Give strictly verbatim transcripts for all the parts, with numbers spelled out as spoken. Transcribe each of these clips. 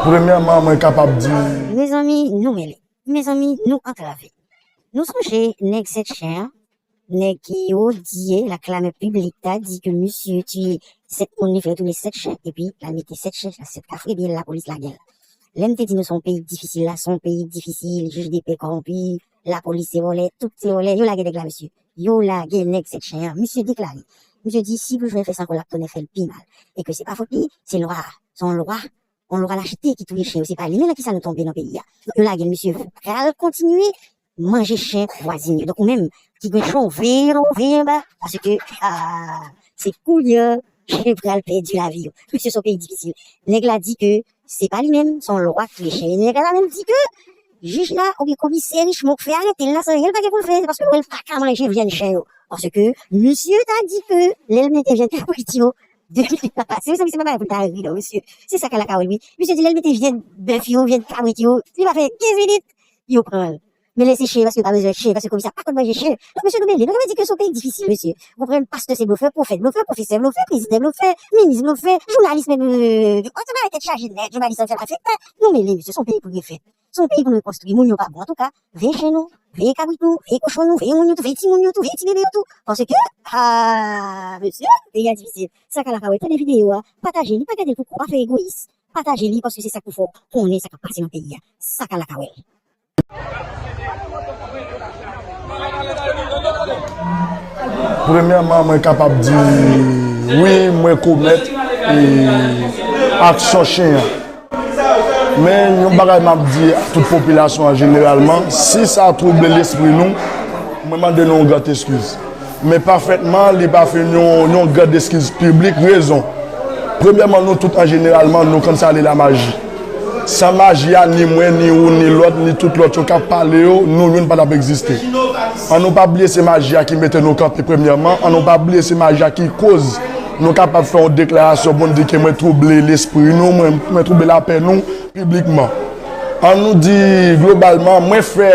Premyèman, mwen kapab di. Mezanmi, nou mele. Mezanmi, nou antrave. Nou sonje nèg sèt chen an, nèg ki odye laklamè piblik ta di ke misye tiye sèt moun, li fè yo tounen sèt chen, epi l al mete sèt chen, sèt kafre, epi lapolis lage l. Lè m te di nou se yon peyi difisil la, se yon peyi difisil, jij de pè kòwonpi, lapolis se vòlè, tout se vòlè, yo lage nèg la, mesye. Yo lage nèg sèt chen an, misye deklare. Misye di si Bouch vle fè sa ankò, l ap tounen fè l pi mal. E ke se pa fòt li, se lwa a. Se yon lwa, yon lwa lachte ki touye chen yo. Se pa li menm nan kisa nou tonbe nan peyi a. Donk yo lage l, misye pral kontinye manje chen vwazin yo. Donk ou menm ki gen chen w, veye w, veye anba, paske ah, se kounye a chen pral pèdi lavi yo. Mesye, se yon peyi difisil. Nèg la di ke se pa li menm, se yon lwa ki touye chen. E nèg la menm di ke jij la oubyen komisè Richemond k fè arete l la, san anyen l pa gen pou l fè, se paske l wè l pa ka manje vyann chen yo. Paske misye ta di ke lè l mete vyann kabrit yo, de minit pa pase, mezanmi, se pa bagay pou l ta ri non, mesye. Se sa k al ak Awèl, wi. Misye di lè l mete vyann bèf yo, vyann kabrit yo, li pa fè kenz minit, yo pran l. Men lè se chen, paske yo pa bezwen chen, paske komisè a pa konn manje chen. Donk, mesye, nou mele. Nou kapab di ke se yon peyi difisil, mesye. Ou konprann, pastè se blofè, pwofèt blofè, pwofesè blofè, prezidan blofè, minis blofè, jounalis menm, euh, oh, se bagay tèt chaje nèt, jounalis an fè mal fè. Nou mele, mesye, se yon peyi pou refèt. Se yon peyi pou nou rekonstwi. Moun yo pa bon. Antouka, veye chen nou, veye kabrit nou, veye kochon nou, veye moun yo tou, veye timoun yo tou, veye ti bebe yo tou. Paske, ah, mesye, peyi a difisil. Sa k al ak Awèl, tande videyo a, pataje li, pa gade l pou kont, pa fè egoyis. Pataje li paske se sa k pou fè w konnen sa k ap pase nan peyi a. Sa k al ak Awèl. Premyèman, mwen kapab di wi, mwen komèt e, aksyon chen an. Men yon bagay m ap di a tout popilasyon an jeneralman, si sa twouble lespri nou, mwen mande nou yon gran eskiz. Men pafètman, li pa fin yon, yon gran eskiz piblik, rezon. Premyèman, nou tout an jeneralman, nou konn sa rele lamaji. San maji a, ni mwen, ni ou, ni lòt, ni tout lòt yo k ap pale yo, nou youn pa t ap egziste. An nou pa bliye se maji a ki mete nou kanpe premyèman, an nou pa bliye se maji a ki koz nou kapab fè yon deklarasyon pou n di ke mwen twouble lespri nou, mwen, mwen twouble lapè nou piblikman. An nou di globalman, mwen fè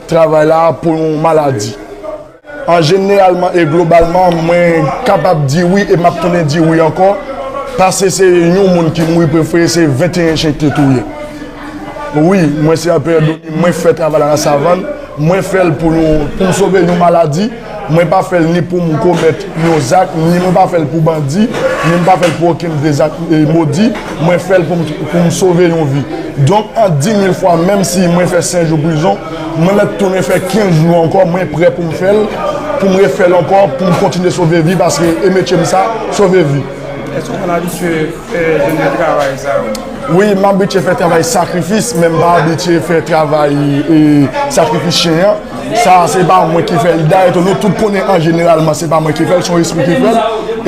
travay la pou yon maladi. An jeneralman e globalman, mwen kapab di wi e m ap tounen di wi ankò, paske se yon moun ki mouri prefere se venteyen chen ki te touye. Wi, mwen se Anperè Doni, mwen fè travay la nan savann, mwen fè l pou yon, pou m sove yon maladi, mwen pa fè l ni pou m komèt yon zak, ni mwen pa fè l pou bandi, ni m pa fè l pou okenn de zak e modi, mwen fè l pou m, pou m sove yon vi. Donk, an di mil fwa, menm si mwen fè senk jou prizon, mwen mèt tounen fè kenz jou ankò, mwen prè pou m fè l, pou m refè l ankò, pou m kontinye sove vi, paske e metye m sa, sove vi. Èske w konn abitye fè jan de travay sa yo? Wi, m abitye fè travay sakrifis, men m pa abitye fè travay e, sakrifis chen an. Sa, se pa mwen ki fè l. Dayè tou, nou tout konnen an jeneralman, se pa mwen ki fè l, se yon espri ki fè l.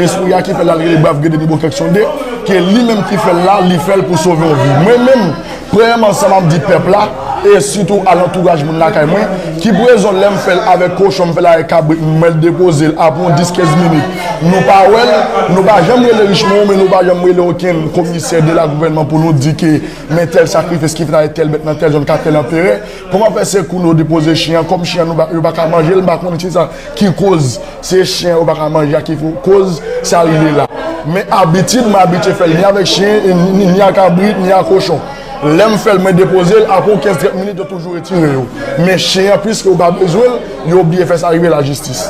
Espri a ki fè l la, l rele Brave Guerrier de Boquerque Sonde, ke li menm ki fè l la, li fè l pou sove yon vi. Mwen menm, premyèman, sa m ap di pèp la, e sitou a lantouraj moun lakay mwen, ki pou rezon lè m fè l avèk kochon, m fè l avèk kabrit, mwen depoze l apre yon dis kenz minit. Nou pa wè l, nou pa janm rele Richemond, men nou pa janm rele okenn komisè de la gouvènman pou nou di ke men tèl sakrifis ki fèt avèk tèl bèt nan tèl zòn ka tèl anperè. Kòman fè se kou nou depoze chen an, kòm chen an nou pa, yo pa ka manje l, m pa konnen se sa ki koz se chen an yo pa ka manje a ki fo-, koz sa rive la. Men abitid, mwen abitye fè l ni avèk chen, e ni, ni, ni a kabrit, ni a kochon. Lè m fè l, mwen depoze l, apre yon kenz trant minit, yo toujou retire yo. Men chen an, piske yo pa bezwen l, yo obliye fè sa rive lajistis.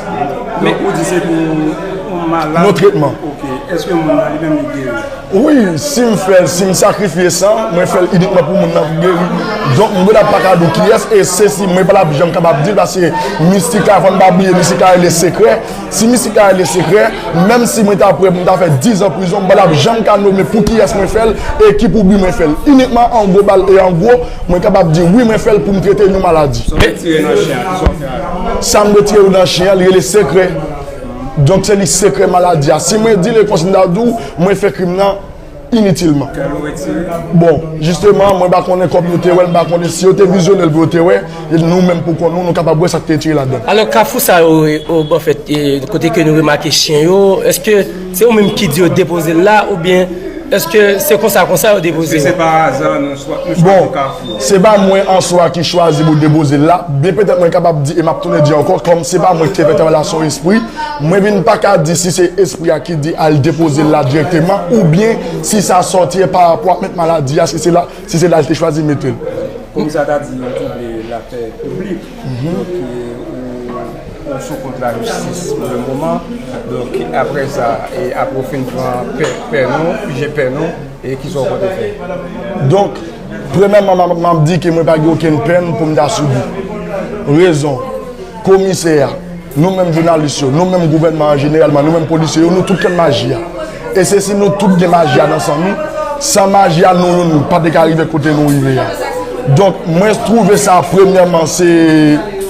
Men ou di se pou yon malad? Yon tretman. Ok. Èske moun nan li menm li geri? Wi, si m fè l, si m sakrifye san, mwen fè l inikman pou moun nan geri. Donk, m genlè pa ka di w kiyès, e se si mwen pa t ap janm kapab di l, paske mistik la, fò n pa bliye, mistik la rele sekrè. Si mistik la rele sekrè, menm si mwen ta prè pou m ta fè diz an prizon, m pa t ap janm ka nonmen pou kiyès mwen fè l e ki pou bi mwen fè l. Inikman an global e an gwo, mwen kapab di wi, mwen fè l pou m trete yon maladi. Sa w retire nan chen an, kisa w fè avè l? Sa m retire yo nan chen an, li rele sekrè. Donk, se li sekrè maladi a. Si mwen di l e konsi m ta di w, mwen fè krim nan initilman. Kè l ou retire? Bon, jisteman, mwen pa konnen kòm yo te wè l, m pa konnen si yo te vizyone l pou yo te wè, e nou menm pou kont nou, nou kapab wè sa k te retire ladan l. Alò, kafou sa yo, e, o, anfèt, e, kote ke nou remake chen yo, èske se ou menm ki di yo depoze l la, oubyen Èske se konsa konsa yo depoze yo? Èske se pa aza nou chwazi Kafou? Bon, se pa mwen an swa ki chwazi pou depoze l la. Byen petèt mwen kapab di, e m ap tounen di ankò, kòm se pa mwen ki te fè travay la, se yon espri, mwen vin pa ka di si se espri a ki di al depoze l la dirèkteman, oubyen si sa sòti pa rapò ak mèt maladi a, si se la, si se la l te chwazi mete l. Komisè a ta di yo twouble lapè piblik. Donk, e, ou, ou sou kont lajistis pou le moman. Donk, apre sa, e apre w fin pran pè, pè nou, pije pè nou, e kisa w konte fè? Donk, premyèman, m ap, m ap di ke mwen pa gen okenn pèn pou m ta sibi. Rezon, komisè a, nou menm jounalis yo, nou menm gouvènman an jeneralman, nou menm polisye yo, nou tout konn maji a. E se si nou tout gen maji a nan san nou, san maji a, nou youn pa te ka rive kote nou rive a. Donk, mwen twouve sa, premyèman, se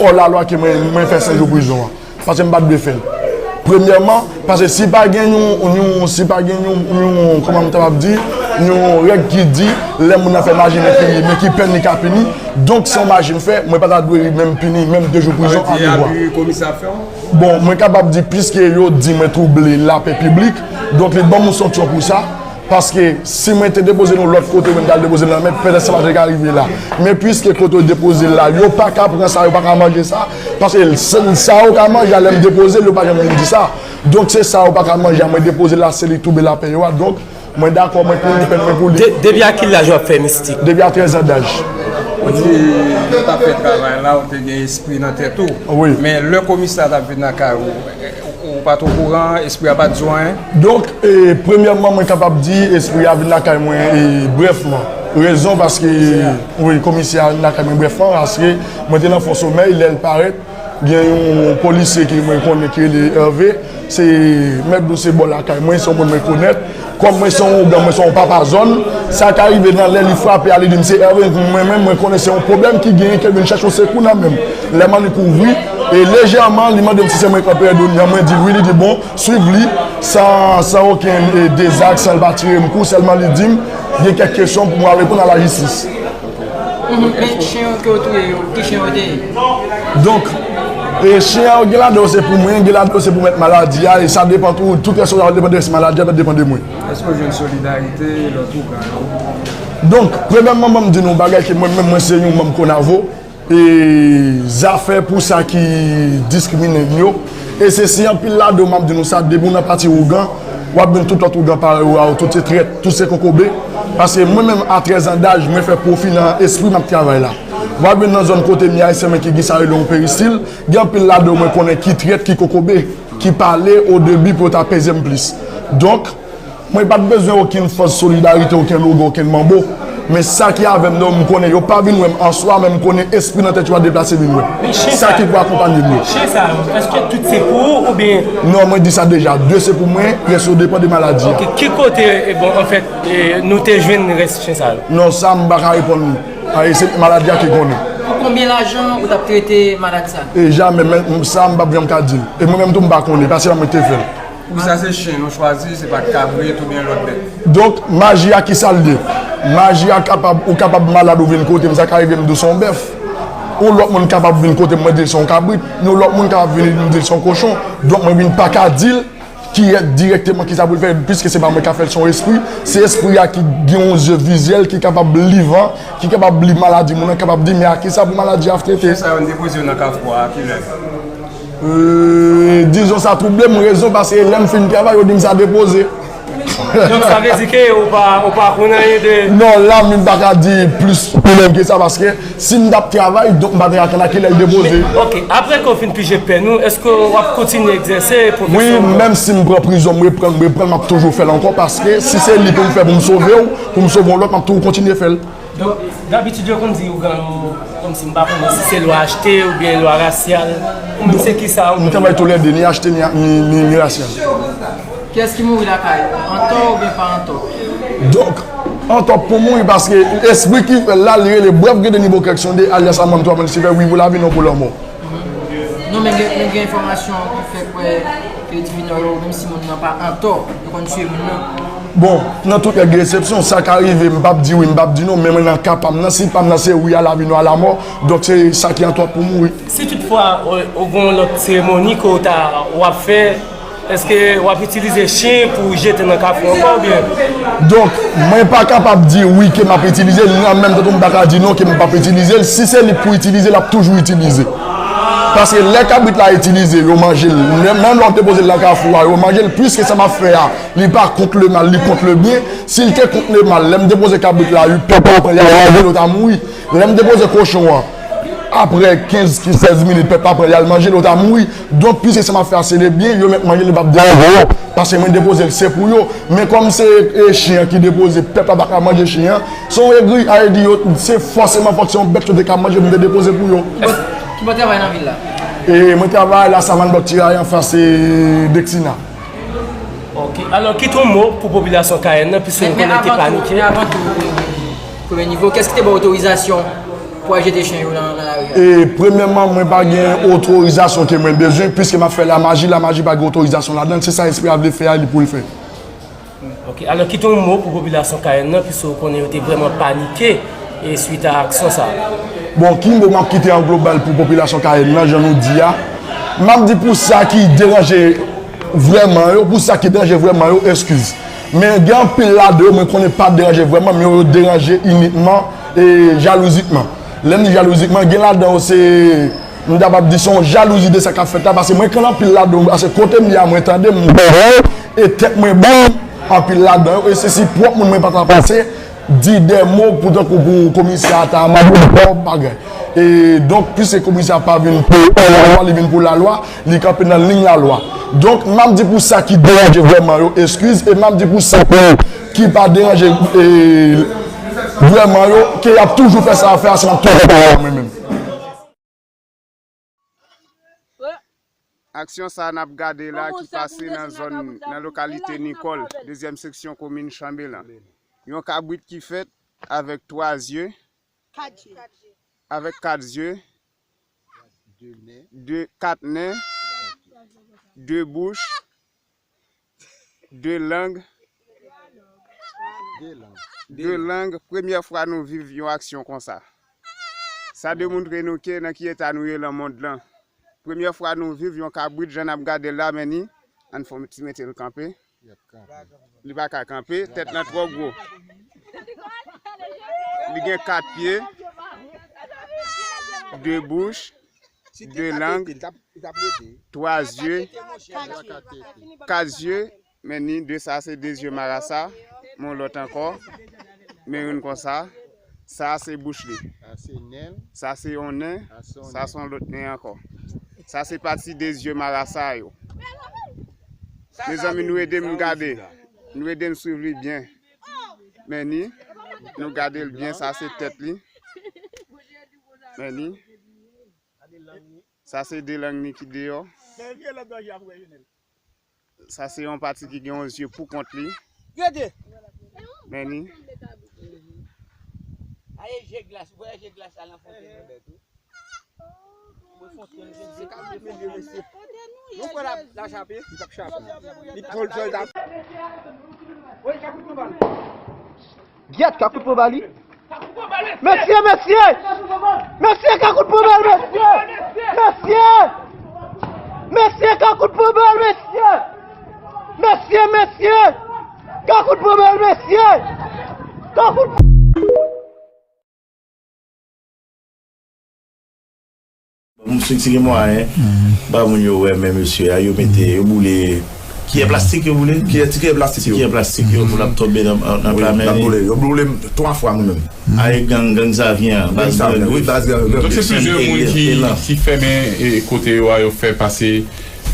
òlalwa ke mwen, mwen fè senk jou prizon an. Paske m pa t dwe fè l. Premyèman, paske si pa gen yon, yon, si pa gen yon, yon, kòman m ta ap di, yon règ ki di, lè moun nan fè maji, men ki, men ki pèn li ka pini. Donk, se yon maji m fè, mwen pa ta dwe menm pini, menm de jou prizon, anvi bwa. Abi komisè ap fè w? Bon, mwen kapab di, piske yo di mwen twouble lapè piblik, donk li ban m yon sanksyon pou sa. Paske si mwen te depoze l yon lòt kote, mwen t al depoze l nan mèt, petèt sa pa te ka rive la. Men piske kote yo depoze l la, yo pa ka pran sa, yo pa ka manje sa, paske l, sa yo ka manje a, lè m depoze l, yo pa janm vin di sa. Donk se sa yo pa ka manje a, mwen depoze l la, se li twouble lapè yo a. Donk mwen dakò, mwen pini pèn mwen pou li. De-, depi a ki laj w ap fè mistik? Depi a trèz an daj. Ou di lè w t ap fè travay la, ou te gen espri nan tèt ou. Wi. Men lè komisè a t ap vin nan kay ou, ou pa t okouran, espri a pa t di w anyen? Donk, e, premyèman, mwen kapab di espri a vin lakay mwen, e, brèfman. Rezon, paske, wi, komisè a vin lakay mwen brèfman, paske mwen te nan fon somèy, lè l parèt, gen yon polisye ki mwen konnen ki rele Hervé, se mèt dous se bò lakay mwen, se yon moun mwen konèt. Kòm mwen se yon ougan, mwen se yon papa zòn, sa ka rive nan lè li frape a, li di m se Hervé, mwen menm, mwen konnen se yon pwoblèm ki genyen, ke l vin chèche yon sekou nan men m. Lè m annik ouvri, e lejèman, li mande m si se mwen k anperè Donia, mwen di l wi, li di bon, swiv li, san, san okenn, e, dezak, san l pa tire m kou, sèlman li di m, gen kèk kesyon pou mwen al reponn a lajistis. Mhm. Men chen yo ke w touye yo, ki chen yo te ye? Donk, e, chen an yo gen ladan yo se pou mwen, gen ladan yo se pou mèt maladi a, e sa depann tou, tout rès yo depann de rès maladi a, pa depann de mwen. Èske w jwenn solidarite lòt ougan yo? Donk, premyèman, ban m di nou yon bagay ke mwen menm, mwen se yon manm Konavo, e zafè pou sa ki diskrimine m yo, e se si anpil ladan yo, m ap di nou sa, depi w nan pati ougan, w ap jwenn tout lòt ougan parèy ou a, tout se trèt, tout se kokobe. Paske mwen menm, a trèz an daj, mwen fè pwofi nan espri m ap travay la. W ap jwenn nan zòn kote m ye a, se mwen ki gen sa yo rele yon peristil, gen anpil ladan yo mwen konnen ki trèt, ki kokobe, ki pale o debi pou yo ta peze m plis. Donk, mwen pa t bezwen okenn fòs solidarite, okenn logo, okenn manbo. Men sa ki avè m nan, m konnen yo pa vin wè m an swa, men m konnen espri nan tèt yo a deplase vin wè m. Sa ki pou akonpanye m yo. Chen sa yo, èske tout se pou ou oubyen? Non, mwen di sa deja, de se pou mwen, rès yo depann de maladi a. Ok, ki kote, e, bon, anfèt, e, nou te jwenn rès chen sa yo? Non, sa m pa ka reponn ou. A, e se maladi a ki konnen. Pou konbyen lajan ou t ap trete maladi sa? E jamè, men sa m p ap janm ka di l. E mwen menm tou m pa konnen, paske pa mwen ki te fè l. Pou sa se chen nou chwazi, se pa t kabrit oubyen lòt bèt. Donk, maji a ki sa l ye? Maji a kapab, ou kapab malad ou vin kote m, sa ka rive m di w se yon bèf. Yon lòt moun kapab vin kote m, mwen di l se yon kabrit. Yon lòt moun kapab vin, m di l se yon kochon. Donk, mwen vin pa ka di l ki, dirèkteman ki sa pou l fè, piske se pa mwen k ap fè l, se yon espri. Se espri a ki gen yon zye vizyèl, ki kapab li van, ki kapab li maladi moun nan, kapab di, men a ki sa pou maladi a trete. Chen sa yo, n depoze yo nan kafou a, a kilè? Euh, dizon sa twouble m, rezon paske lè m fin travay, yo di m sa depoze. Donk, sa vle di ke ou pa, ou pa konn anyen de... Non, la, m pa ka di plis pwoblèm ke sa, paske si m t ap travay, donk m pa t ka konn a kilè l depoze. Ok, apre ke w fin pije pèn ou, èske w ap kontinye egzèse pwofesyon ou? Wi, menm si m pran prizon, m reprann, m reprann, m ap toujou fè l ankò, paske si se li pou m fè pou m sove w, pou m sove yon lòt, m ap toujou kontinye fè l. Donk, dabitid yo konn di ougan yo, kòmsi m pa konnen si se lwa achte oubyen lwa rasyal, ou menm se kisa ou... M travay toulède, ni achte, ni, ni, ni, ni rasyal. Kiyès ki mouri lakay ou? Antò oubyen pa antò? Donk, antò pou mouri paske espri ki fè l la, li rele Brèf Gede Nibo Kèk Sonde, alyas Amwam Twa Mwen, si fè wi pou lavi, non pou lanmò. Non, men gen, men gen enfòmasyon ki fè kwè ke divinò yo, menm si moun nan pa antò, yo konn tiye moun nan. Bon, nan tout règ e eksepsyon, sa ka rive, m p ap di wi, m p ap di non, men mwen nan ka pa m nan, si pa m nan se wi a lavi, non a lanmò, donk se sa ki antò pou mouri. Si toutfwa, ou, ou gen yon lòt seremoni ke w ta, w ap fè, Èske w ap itilize chen pou jete nan kafou ankò oubyen? Donk, mwen pa kapab di wi ke m ap itilize l, ni an menm tan tou m pa ka di non ke m p ap itilize l. Si se li k pou itilize, l ap toujou itilize. Paske lè kabrit la itilize, yo manje l. Menm lè w depoze l nan kafou a, yo manje l. Piske sa m ap fè a, li pa kont le mal, li kont le byen. Si l te kont le mal, lè m depoze kabrit la, pèp la pran l, y al manje l, yo ta mouri. Lè m depoze kochon an, apre kenz, sèz minit, pèp la pran l, y al manje l, yo ta mouri. Donk, piske sa m ap fè a, se le byen, yo mèt manje l, li p ap deranje yo. Paske mwen depoze l, se pou yo. Men kòm se e, chen an ki depoze, pèp la pa ka manje chen an. Se yon egri, a di yo, se fòseman fòk se yon bèt yo te ka manje pou m te depoze pou yo. Ki bò w travay nan vil la? E mwen travay la Savann Bòk Tiraye anfas e Dexina. Ok. Alò, kite yon mo pou popilasyon Kayèn nan, piske nou konnen te panike. Men avan tou, premye nivo, kiyès ki te ba w otorizasyon pou al jete chen yo nan, nan lari a? E, premyèman, mwen pa gen otorizasyon ke mwen bezwen, piske m ap fè lamaji, lamaji pa gen otorizasyon ladan l, se sa espri a vle fè a, li pou l fè. Ok, alò kite yon mo pou popilasyon Kayèn nan, piske w konnen yo te vrèman panike e swit a aksyon sa a. Bon, ki mo m ap kite an global pou popilasyon Kayèn nan, jan nou di a? M ap di pou sa ki deranje vrèman yo, pou sa ki deranje vrèman yo, eskiz. Men gen anpil ladan yo, mwen konnen pa deranje vrèman, men yo deranje inikman e jalouzikman. Lè m di jalouzikman, gen ladan yo se, m ta p ap di se yon jalouzi de sa k ap fèt la, paske mwen konn anpil ladan yo, paske kote m ye a, mwen tande, m wè, e tèt mwen ba m anpil ladan yo, e se si pwòp moun mwen pa ta pase, di de mo pou tankou pou komisè a ta mande yon pwòp bagay. E donk, piske komisè a pa vin pou lalwa, li vin pou lalwa, li kanpe nan liy lalwa. Donk, m ap di pou sa ki deranje vrèman yo, eskiz, e m ap di pou sa ki, ki pa deranje e, vrèman yo, ke y ap toujou fè sa y ap fè a, se m ap toujou pale a mwen menm. Aksyon sa a n ap gade la ki pase nan zòn, nan lokalite Nikòl, dezyèm seksyon komin Chanbelan. Yon kabrit ki fèt avèk twa zye, avèk kat zye, de, kat nen, de bouch, de lang, de lang, premyè fwa nou viv yon aksyon konsa. Sa demontre nou ke nan ki eta nou ye lan mond lan. Premyè fwa nou viv yon kabrit jan n ap gade l la, men ni, ann fè yon ti mete l kanpe. Li pa ka kanpe, tèt lan twò gwo. Li gen kat pye, de bouch, de lang, twa zye, kat zye, men ni de sa se de zye marasa, men yon lòt ankò, men youn konsa, sa se bouch li. Sa se yon nen, sa se yon lòt nen ankò. Sa se pati de zye marasa yo. Mezanmi, nou ede m gade. Nou ede m swiv li byen. Men ni, nou gade l byen, sa se tèt li. Men ni. Sa se de lang ni ki deyò. Sa se yon pati ki gen yon zye pou kont li. Men ni. Nou kwè l ap chape? Li t ap. Gyèt, kakout pran ba li. Mesye, mesye! Mesye, kakout pran ba l, mesye! Mesye! Mesye, kakout pran ba l, mesye! Mesye, mesye! Kakout pran ba l, mesye! Kakout. Bon, si, si gen mwayen, ba moun yo wè men mesye a, yo mete, yo boule. Kiyè plastik yo boule? Kiyè, ti kiyè plastik yo. Ti kiyè plastik yo pou l ap tonbe nan, nan pla men li. Yo boule m twa fwa mwen menm. Aye gang, gang Zavyen an, baz gang, wi, baz gang. Donk se plizyè moun ki, ki fèmen e, kote yo a, yo fè pase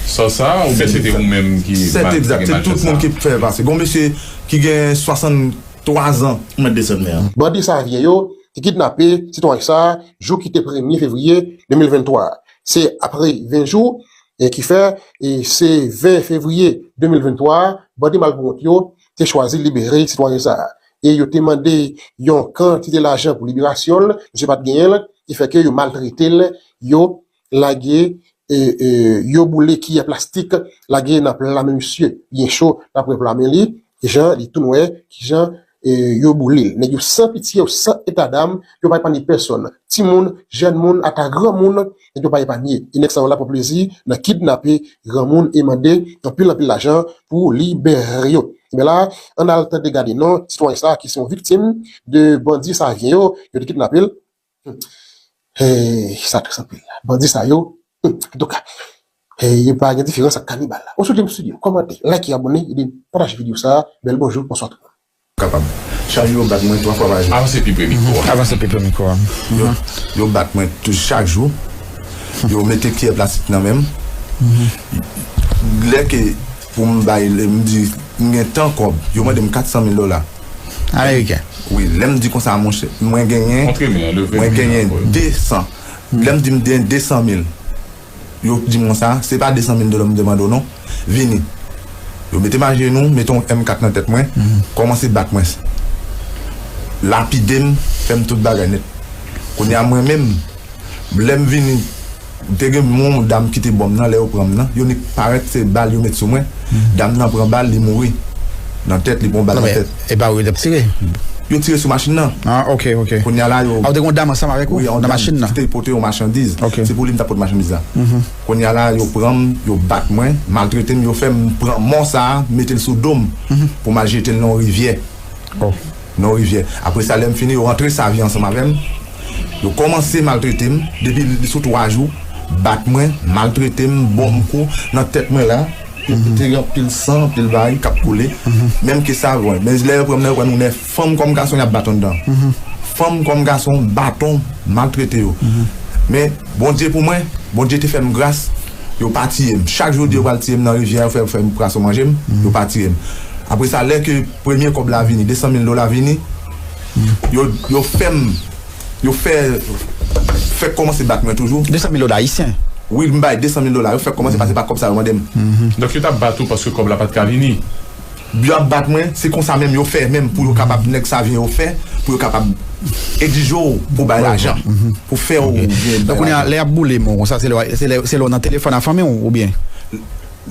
sò sa, oubyen se te ou menm ki gen malchans sa? Sèt egzak, se tout moun ki fè pase. Gon mesye ki gen swasanntwa zan. Ou mèt desann men an. Bandi Zavyen yo te kidnape sitwayen sa a jou ki te premye fevriye de mil venntwa a. Se apre ven jou, e ki fè, e se ven fevriye de mil venntwa a, bandi malpouwont yo te chwazi libere sitwayen sa a. E yo te mande yon kantite lajan pou liberasyon l, misye pa t genyen l, ki fè ke yo maltrete l, yo lage, e, e, yo boule kiyè plastik, lage nan pla men misye. Byen cho, daprè pla men li, kijan li tou nwè, kijan e, yo boule l. Nèg yo san pitye, yo san etadam, yo pa epanye pèsòn. Timoun, jèn moun, ata granmoun, nèg yo pa epanye. E nèg sa yo la pran plezi nan kidnape granmoun e mande anpil, anpil lajan pou libere yo. Ebyen la, ann al tande gade non, sitwayen sa ki se yon viktim de bandi Savyen yo, yo te kidnape l. Hey, sa tris anpil. Bandi sa yo, hmm, antouka, hey, yo pa gen diferans ak kanibal la. Ou sou Dream Studio, kòmante, like, abòne, epi pataje videyo sa. Bèl bonjou, bonswa tout moun. Kapab. Chak jou yo bat mwen twa fwa pa jou. Avanse pi pre mikwo a. Avanse pi pre mikwo a. Yo, yo bat mwen tou chak jou. Yo mete kiyè plastik nan men m. Lè ke pou m bay, m di, m gen tan kòb. Yo mande m kat san mil dola. Ameriken. Wi, lè m di konsa, monchè, mwen genyen, mwen genyen de san. Lè m di m genyen de san mil, yo di m konsa, se pa de san mil dola m te mande w non. Vini. Yo mete m ajenou, mete yon M kat nan tèt mwen, kòmanse bat mwen. Lapide m, fè m tout bagay nèt. Kounye a mwen menm, lè m vini, te gen yon dam ki te bò m nan, lè yo pran m nan, yo nik parèt se bal yo met sou mwen. Dam nan pran bal, li mouri. Nan tèt, li pran bal nan tèt. Non, men, e pa ou yo t ap tire? Yo tire sou machin nan. Ah, ok, ok. Kounye a la, yo... Ah, ou te gen yon dam ansanm avèk ou nan machin nan? Wi, yon dam ki te pote yon machandiz. Ok. Se pou li m t ap pote machandiz la. Kounye a la, yo pran m, yo bat mwen, maltrete m, yo fè m pran mò sa a, mete l sou do m pou m al jete l nan yon rivyè. Oh. Nan yon rivyè. Apre sa, lè m fini, yo rantre Savyen ansanm avè m. Yo kòmanse maltrete m depi sou twa jou, bat mwen, maltrete m, bon m kou nan tèt mwen la. Te gen anpil san, anpil bagay k ap koule. Menm ke sa, bon, men lè yo pran m nan, yo pran nou nèf. Fanm kòm gason, y ap bat anndan. Fanm kòm gason, baton, maltrete yo. Men, Bondye pou mwen, Bondye te fè m gras, yo pa tiye m. Chak jou, yo di yo pral tiye m nan rivyè, yo fè, fè m pwason manje m, yo pa tiye m. Apre sa, lè ke premye kòb la vini, de san mil dola vini, yo, yo fè m, yo fè, fèk kòmanse bat mwen toujou. De san mil dola ayisyen? Wi, m bay de san mil dola, yo fèk kòmanse pase pa kòb sa yo mande m. Donk, yo t ap bat ou paske kòb la pa t ka vini? Yo ap bat mwen, se konsa menm yo fè, menm pou yo kapab, nèg Savyen yo fè, pou yo kapab egzije w pou bay lajan, pou fè w gen... Donk, kounye a, lè y ap boule mò konsa, se lè, se lè, se lè w nan telefòn a fanmi w, oubyen?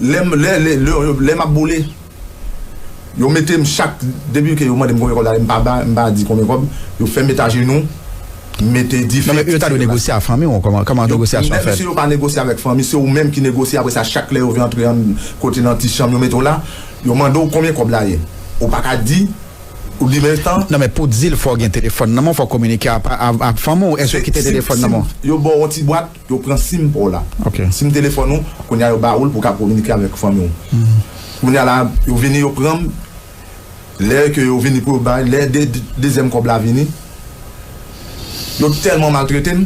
Lè m, lè, lè, lè, lè m ap boule, yo mete m chak, depi ke yo mande m konbyen kòb la, m pa ba, m pa di konbyen kòb, yo fè m met ajenou, mete dife. Non, men yo ta dwe negosye ak fanmi w, kòman, kòman negosyasyon an fèt? Yo, si yo pa negosye avèk fanmi, se ou menm ki negosye, apre sa, chak lè yo vin antre an kote nan ti chanm, yo mete w la, yo mande w konbyen kòb la ye. Ou pa ka di, ou di men tan. Non, men pou di l, fò w gen telefòn nan men w, fò w kominike ak, ak, ak fanmi w, èske w kite telefòn nan men w? Yo ba w yon ti bwat, yo pran sim pa w la. Ok. Sim telefòn ou, kounye a yo ba ou l pou w ka kominike avèk fanmi w. Kounye a la, yo vini, yo pran m. Lè ke yo vini pou yo bay, lè de, de, dezyèm kòb la vini, yo tèlman maltrete m.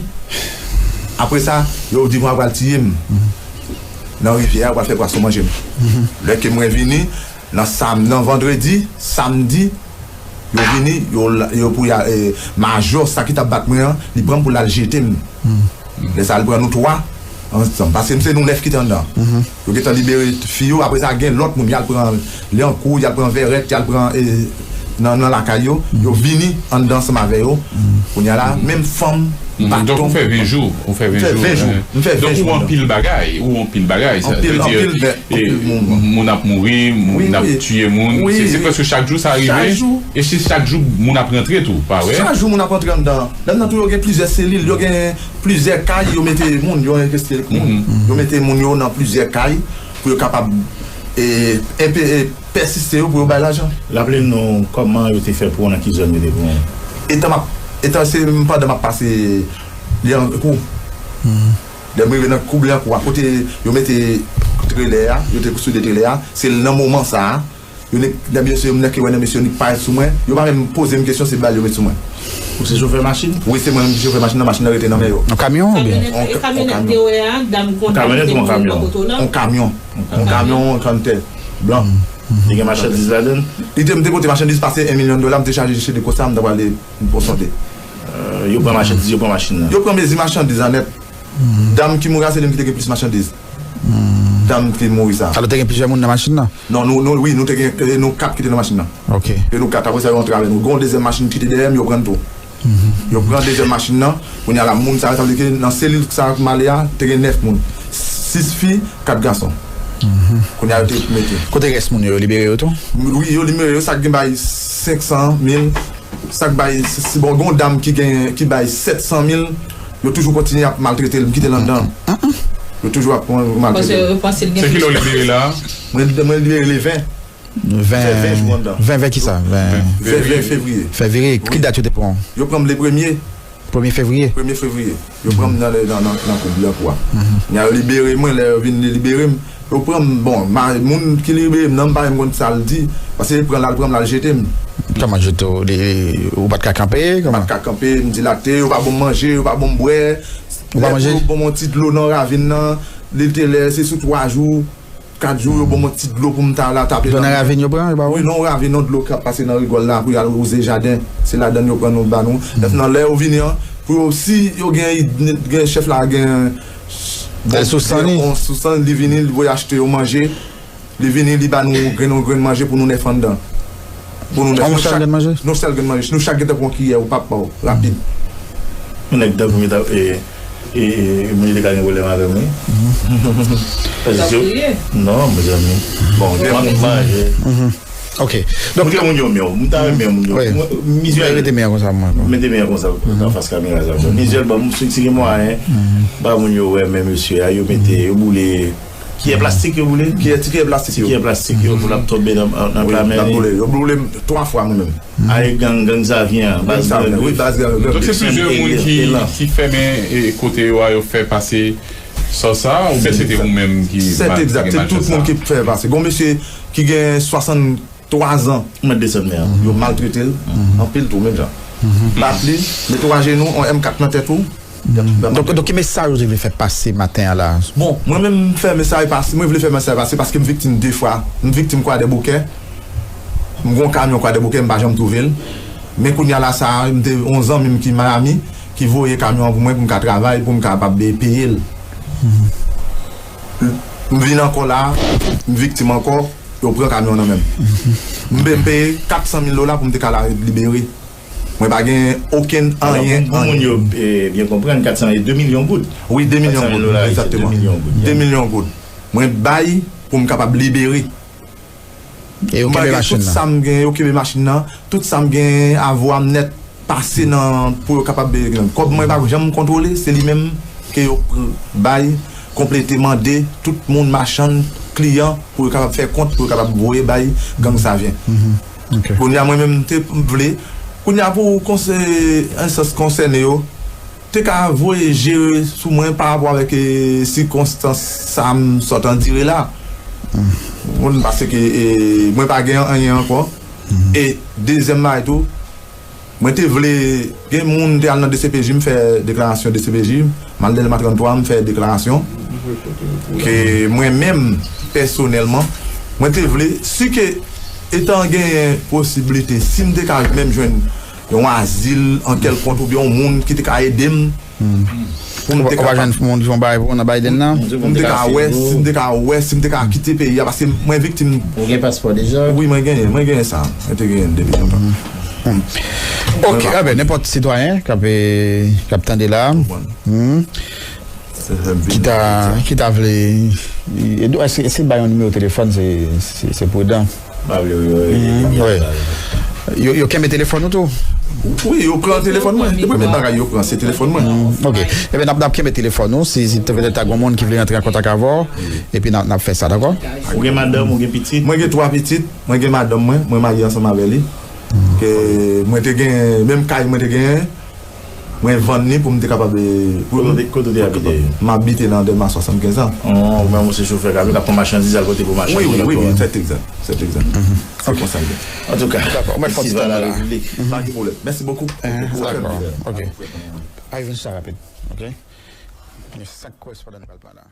Apre sa, yo di mwen pral tiye m nan rivyè a, yo pral fè pwason manje m. Lè ke mwen vini, nan sam, nan vandredi, samdi, yo vini, yo, yo pou y a, e, majò, sa ki t ap bat mwen an, li pran m pou l al jete m. Lè sa a, li pran nou twa ansanm. Paske se nou nèf ki te anndan. Yo gentan libere fi yo, apre sa, gen lòt moun, y al pran lyankou, y al pran vèrèt, y al pran, e, nan, nan lakay yo. Yo vini anndan ansanm avè yo. Kounye a la, menm fanm, baton. Donk, ou fè ven jou, ou fè ven jou. M fè ven jou. M fè ven jou anndan. Donk, ou anpil bagay, ou anpil bagay, sa vle di, anpil, anpil, anpil moun. Moun ap mouri, moun ap tiye moun. Wi, wi. Se, se prèske chak jou sa rive. Chak jou. E se chak jou moun ap rantre tou, pa vre? Chak jou moun ap rantre anndan. Anndan tou, yo gen plizyè selil, yo gen plizyè kay, yo mete moun, yo envesti moun. Yo mete moun yo nan plizyè kay pou yo kapab, e, enpe-, e, pèsiste yo pou yo bay lajan. Raple nou kòman yo te fè pou w, nan ki zòn yo te pran w? Etan m ap, etan se m pandan m ap pase Lyankou. Lè m rive nan Koub Lyankou a, kote yo mete trelè a, yo te soude trelè a, se nan moman sa a, yo nik, nan mesye, m nèk wè nan mesye, yo nik parèt sou mwen, yo pa menm poze m kesyon, se bal yo met sou mwen. Ou se chofè machin? Wi, se mwen menm ki chofè machin nan, machin nan rete nan men yo. Yon kamyon oubyen? Kamyonèt, e kamyonèt te wè a, dam konn... Kamyonèt ou yon kamyon? Yon kamyon. Yon kamyon, yon kanntè blan. Li gen machandiz ladan l? Li te, m te pote machandiz pase yon milyon dola, m te chaje chede konsa, m ta prale Pòsonde. Euh, yo pran machandiz, yo pran machin nan. Yo pran mezi machandiz la nèt. Dam ki mouri a, se li menm ki te gen plis machandiz. Dam ki mouri sa. Alò, te gen plizyè moun nan machin nan? Non, nou, nou, wi, nou te gen, e, nou kat ki te nan machin nan. Ok. E nou kat, apre sa, yo antre avè nou. Gen yon dezyèm machin ki te dèyè m, yo pran l tou. Yo pran dezyèm machin nan. Kounye a la, moun sa yo, sa vle di ke nan selil sa m ale a, te gen nèf moun. Sis fi, kat gason. Kounye a yo te mete. Kote rès moun yo, yo libere yo tou? Wi, yo libere yo, sa k gen bay senk san mil, sa k bay, si, si, bon, gen yon dam ki gen, ki bay sèt san mil, yo toujou kontinye ap maltrete l, m kite l anndan. Yo toujou ap maltrete l. Paske yo panse l gen plis. Se kilè w libere la? Mwen, mwen libere le ven. Ven, ven jou anndan. Ven, ven kisa? Ven. Ven, ven fevriye. Fevriye. Ki dat yo te pran w? Yo pran m le premye. Premye fevriye? Premye fevriye. Yo pran m nan, nan, nan, nan koub, nan kou a. Kounye a yo libere mwen, lè yo vin libere m, yo pran m, bon, ma, moun ki libere m nan, m pa menm konn sa l di, paske li pran l al, pran m l al jete m. Kòman jete w? Li, li, ou pa t ka kanpe? M pa t ka kanpe, m dilate, yo pa ban m manje, yo pa ban m bwè. Ou pa manje? Lè pou yo ban m yon ti dlo nan ravin nan, li te lè, se sou twa jou, kat jou, yo ban m yon ti dlo pou m ta la tape nan men. Dlo nan ravin yo pran, yo ba ou? Wi, nan yon ravin, yon dlo k ap pase nan rigòl la, pou y al wouze jaden. Se ladann yo pran nou, ba nou. Nan lè yo vini an, pou yo, si yo gen, gen chèf la, gen, bon, sou san li, li vini, li voye achte yo manje. Li vini, li ba nou grenn, yon grenn manje pou nou nèf anndan. Pou nou nèf. Yon sèl grenn manje? Yon sèl grenn manje. Nou chak gen tankou yon kiyè, ou pap ba w, rapid. Yon nèg tankou m ta, e, e, e, moun yo te ka gen pwoblèm avè m, wi. Paske, non, mezanmi. Bon, gen moun manje. Ok. Donk, moun yo, m ta renmen moun yo. Mizye rete men an konsa, mwen. Mete men an konsa, anfas kamera sa. Mizye, bon, si, si gen mwayen, ba moun yo wè, men mesye a, yo mete, yo boule. Kiyè plastik yo boule? Kiyè, ti kiyè plastik yo. Ti kiyè plastik yo pou l ap tonbe nan, nan pla mè li. Yo boule m twa fwa mwen menm. Ay gang, gang Zavyen an, baz gang. Wi, baz gang. Donk se plizyè moun ki, ki fèmen, e, kote yo a, yo fè pase sòs sa, oubyen se te ou menm ki... Sèt egzak, se tout moun ki fè pase. Gon mesye ki gen swasanntwa zan. Mwen desann men an. Yo maltrete l anpil tou, menm jan. Bat li, mete w ajenou, on M kat nan tèt ou. Donk, donk, ki mesaj ou te vle fè pase maten an la? Bon, mwen menm, m fè mesaj pase, mwen vle fè mesaj pase paske m viktim de fwa. M viktim Kwadèboukè. M gon kamyon Kwadèboukè, m pa janm twouve l. Men kounye a la sa a, m te, yon zanmi m ki Miami, ki voye kamyon an pou mwen pou m ka travay, pou m kapab peye l. M vin ankò la, m viktim ankò, yo pran kamyon an nan men m. M pe-, m peye kat san mil dola pou m te ka la libere. Mwen pa gen okenn anyen, anyen. Pou moun yo, e, byen konprann, kat san e de milyon goud. Wi, de milyon goud, egzakteman. De milyon goud. Mwen bay pou m kapab libere. E yo kenbe machin nan? Tout sa m gen, yo kenbe machin nan. Tout sa m gen, avwa m nèt, pase nan, pou yo kapab, kòb mwen pa janm kontwole, se li menm ke yo pr-, bay, konplete, mande, tout moun, machann, kliyan, pou yo kapab fè kont, pou yo kapab voye bay gang Zavyen. Kounye a, mwen menm, m te, m vle, kounye a, pou konsè-, enstans konsène yo, te ka voye je sou mwen pa rapò avèk, e, sikonstans sa m sot andire la. Moun, paske, e, mwen pa gen anyen ankò. E dezyèm bagay tou, mwen te vle, gen moun te al nan D C P J, m fè deklarasyon D C P J, m al Dèlma tranntwa, m fè deklarasyon ke mwen menm, pèsonèlman, mwen te vle, si ke etan genyen posiblite, si m te ka menm jwenn yon azil an kèlkonk oubyen yon moun ki te ka ede m, pou m te kapab... Ou pa jwenn moun ki fè yon bagay pou ou nan Biden nan? Pou m te ka wè, si m te ka wè, si m te ka kite peyi a, paske mwen viktim. Ou gen paspò deja? Wi, mwen genyen, mwen genyen sa. Mwen te genyen l depi lontan. Ok, enben, nenpòt sitwayen k ap, e, k ap tande la, ki ta, ki ta vle, e, èske, èske bay yon nimewo telefòn, se, se, se pridan? Pa vle, wi, wi, wi. Yo, yo kenbe telefòn ou tou? Wi, yo pran telefòn mwen. Premye bagay yo pran, se telefòn mwen. Ok. Ebyen, n ap, n ap kenbe telefòn ou. Si, si petèt ta gon moun ki vle rantre an kontak avè w, epi n ap, n ap fè sa, dakò? Ou gen madanm, ou gen pitit? Mwen gen twa pitit. Mwen gen madanm mwen. Mwen marye ansanm avè li. Ke mwen te gen, menm kay mwen te genyen. Mwen vann li pou m te kapab, e, pou... Kote, kote w te abite? M abite nan Dèlma swasannkenz an. Oh, ou menm ou se chofè kamyon k ap pran machandiz al pote pou machann yo. Wi, wi, wi, wi, sèt egzak, sèt egzak. Se konsa l ye. Antouka, festival la, Repiblik. Pa gen pwoblèm. Mèsi bokou. Dakò, ok. Ay vin sa rapid, ok? Gen senk korespondan nou pral pale.